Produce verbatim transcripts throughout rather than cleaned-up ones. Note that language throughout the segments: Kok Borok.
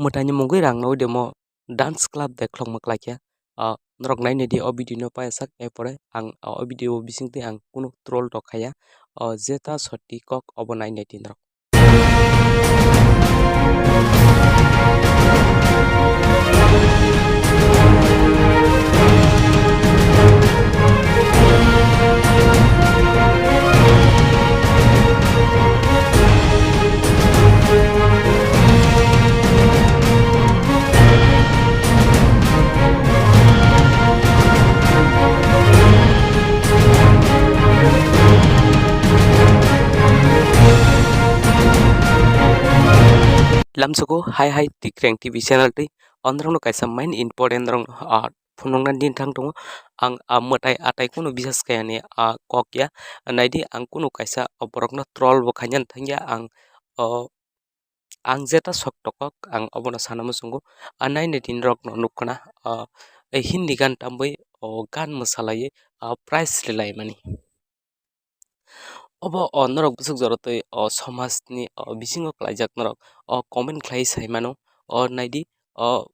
mwtaini mungwi rang nw de mo dance club de khlokma khlai khe. Ah, norok nainai di o video no payasak, erpore ang, ah, o video bisingtwi ang kunu troll rok khaya. Ah, jeta soti kok obo nainai di norok. Lamsogo hai hai Tikreng T V channel twi androkno kaisa main important rok, ah, phunukna din thang tongo. Ang, ah, mwtai atai kunu bisas kaya ni, ah, kok ya. Naidi ang kunu kaisa, ah, borokno troll bo khaina thang ya. Ang, oh, ang jeta sok tokok ang obono sana muchungo. Ah, nainai din rokno nukkha na, ah, Hindi gan tambwi, oh, gan mwsalaiwi, ah, prize rwlai mani. Obo, o, norok bwswk jora twi, o, somajni, o, bisingo klaijak norok, o, comment khlai sai mano. O, naidi, o,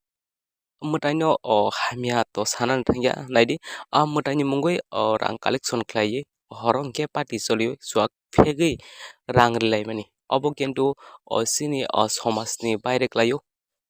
mwtaino, o, hamya to sanani thangya, naidi, a mwtaini mungwi, o, rang collection khlaiwi, horo hwnkhe party choliwi chuak phegwi rang rwlaimani. Obo kintu, o, chini, o, somajni baire klaio.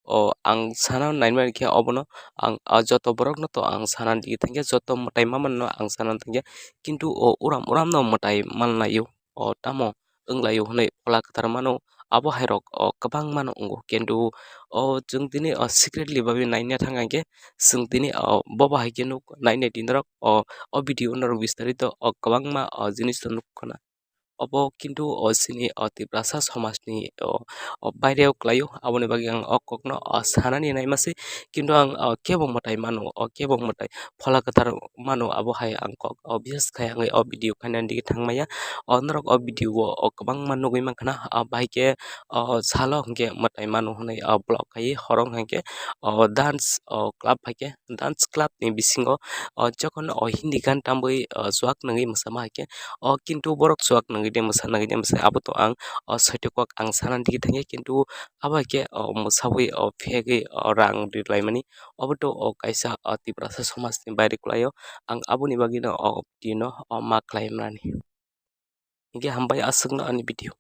O, ang sana naimani khe obono ang, ah, joto borokno to ang sana di thangya, joto mwtai mamano ang sana thangya, kintu o uram uramno mwtai manlaio, o tamo wnglaio hwnwi Phola Kwthar mano. Abo hai rok, o, kwbangmano wngo, kintu o chwng tini, o, secretly babi naina thang khe chwng tini, o, bobo hai khe nuk nainai di norok, o, o video norok bistarito, o, kwbangma, o, jinis to nuk khna. Obo kintu, o, chini, o, Tiprasa somajni, o, o, baireo klaio. Aboni bagwi ang o kokno, o, sanani naima se. Kintu ang, o, kebo mwtai mano, o, kebo mwtai Phola Kwthar mano, abo hai ang kok, o, bisas khai ang o video khaina digi thangmaya. O, norok o video o, o, kwbangma nugwi mankha na, o, bahai khe, o, salo hwnkhe mwtai mano hwnwi, o, vlog khai horo hwnkhe, o, dance, o, club hai khe dance club ni bisingo, o, jokhon o Hindi gan tambwi, o, chuak nungwi mwsama hai khe, o, kintu borok chuak nungwi de mwsa nungwi de mwsa abo to ang, o, soitok kok ang sana digi thangya, kintu abo hai khe, o, mwsawi, o, phegwi, o, rang ri laimani obo to, o, kaisa, o, Tiprasa somajni baire kwlaio. Ang aboni bagwino, o, tino, o, ma khlai mani. Hingke hambai aswkno ani video.